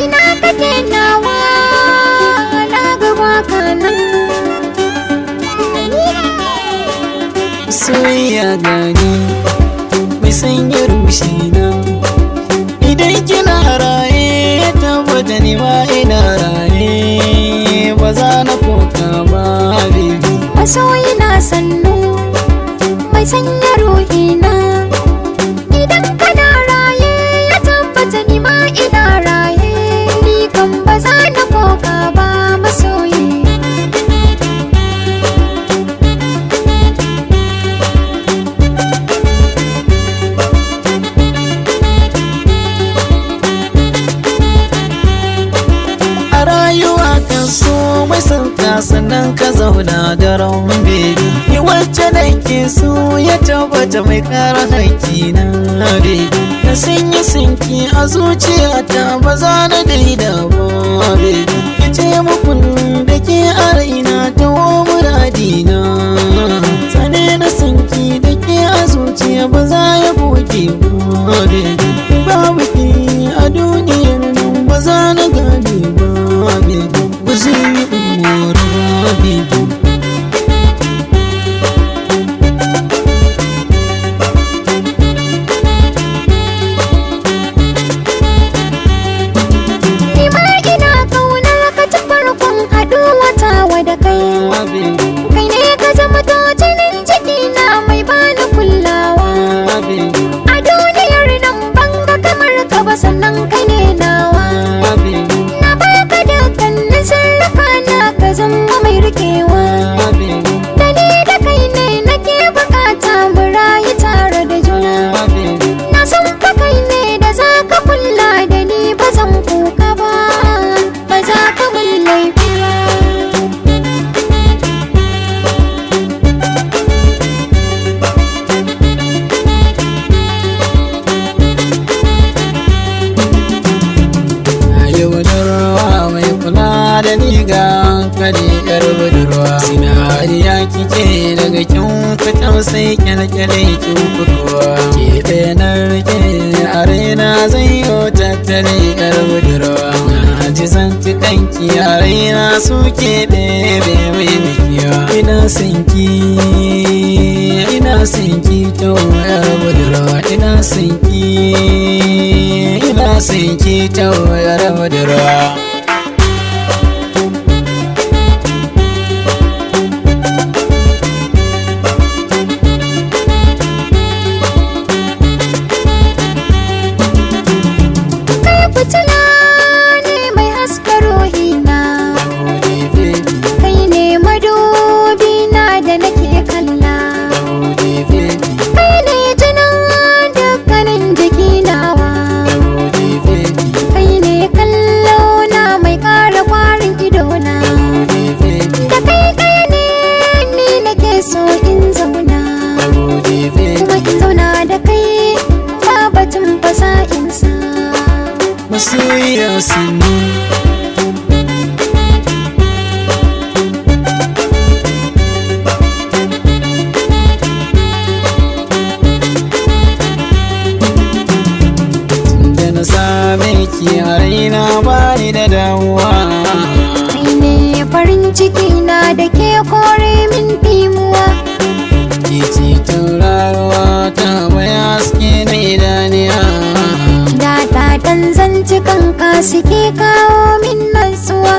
Ina kake nawa na gaba kanan. Soyayya gani mai sanya rushe na. Idan kina raye tabbata ni ma ina raye, ba za na koka ba baby. Masoyi na sannu mai sanya ruhina. Idan kana raye ya tabbata ni ma ina raye. Ni kan ba za na koka ba masoyi. A rayuwa kan so mai son ka sannan ka zauna da ran baby. Ni wacce nake so ya tabbata mai kara haƙƙi na baby. Na sanya sinki a zuciyata ba za na daida ba baby. Ki ce mukun da ke a raina ta wo muradina. Sane na sinki da ke a zuciya ba za ya goge ba baby. Babu ki a duniyar nan ba za na gane ba baby. Ba zai yi umar ba baby. Ni ma ina kaunar ka tun farkon haɗuwa tawa da kai. Kai ne ka zama jinin jikina mai bani kulawa. A duniyar nan ban ga kamar ka ba sannan kai ne nawa. Na baka dukkanin sirrika na ka zama mai rikewa. Da ni da kai ne nake bukata mu rayu tare da juna. Na san fa kai ne da za ka kula da ni ba zan kuka ba, ba za ka mun laifi ba. Yi budurwa mai kula da ni ga hankali yar budurwa. Sinariya kike daga kin fitan sai kyalkyale kin fitowa. Ke ɗaya na rike a raina zan yi tattali yar budurwa. Na ji zanci kanki a raina suke ɗebe mai nikiwa. Ina son ki, ina son ki ta yar budurwa. Ina son ki, ina son ki ta yar budurwa. Kai fitila ne mai haska ruhina. Gode baby. Kai ne madubi na da nake kalla. Gode baby. Kai ne jinin dukkanin jiki nawa. Gode baby. Kai ne kallo na mai ƙara kwarin idona. Gode baby. Da kai ɗaya ne ni nake so in zauna. Gode Kuma baby. in zauna da kai ba batun fasa'insa. Masoyiya sannu. Tunda na same ki a raina bani da damuwa. Kai ne farin ciki na da ke kore min dimuwa. Ke ce tauraruwa ta mai haske na idaniya. Da ta dan zanci kanka suke kawo min nutsuwa.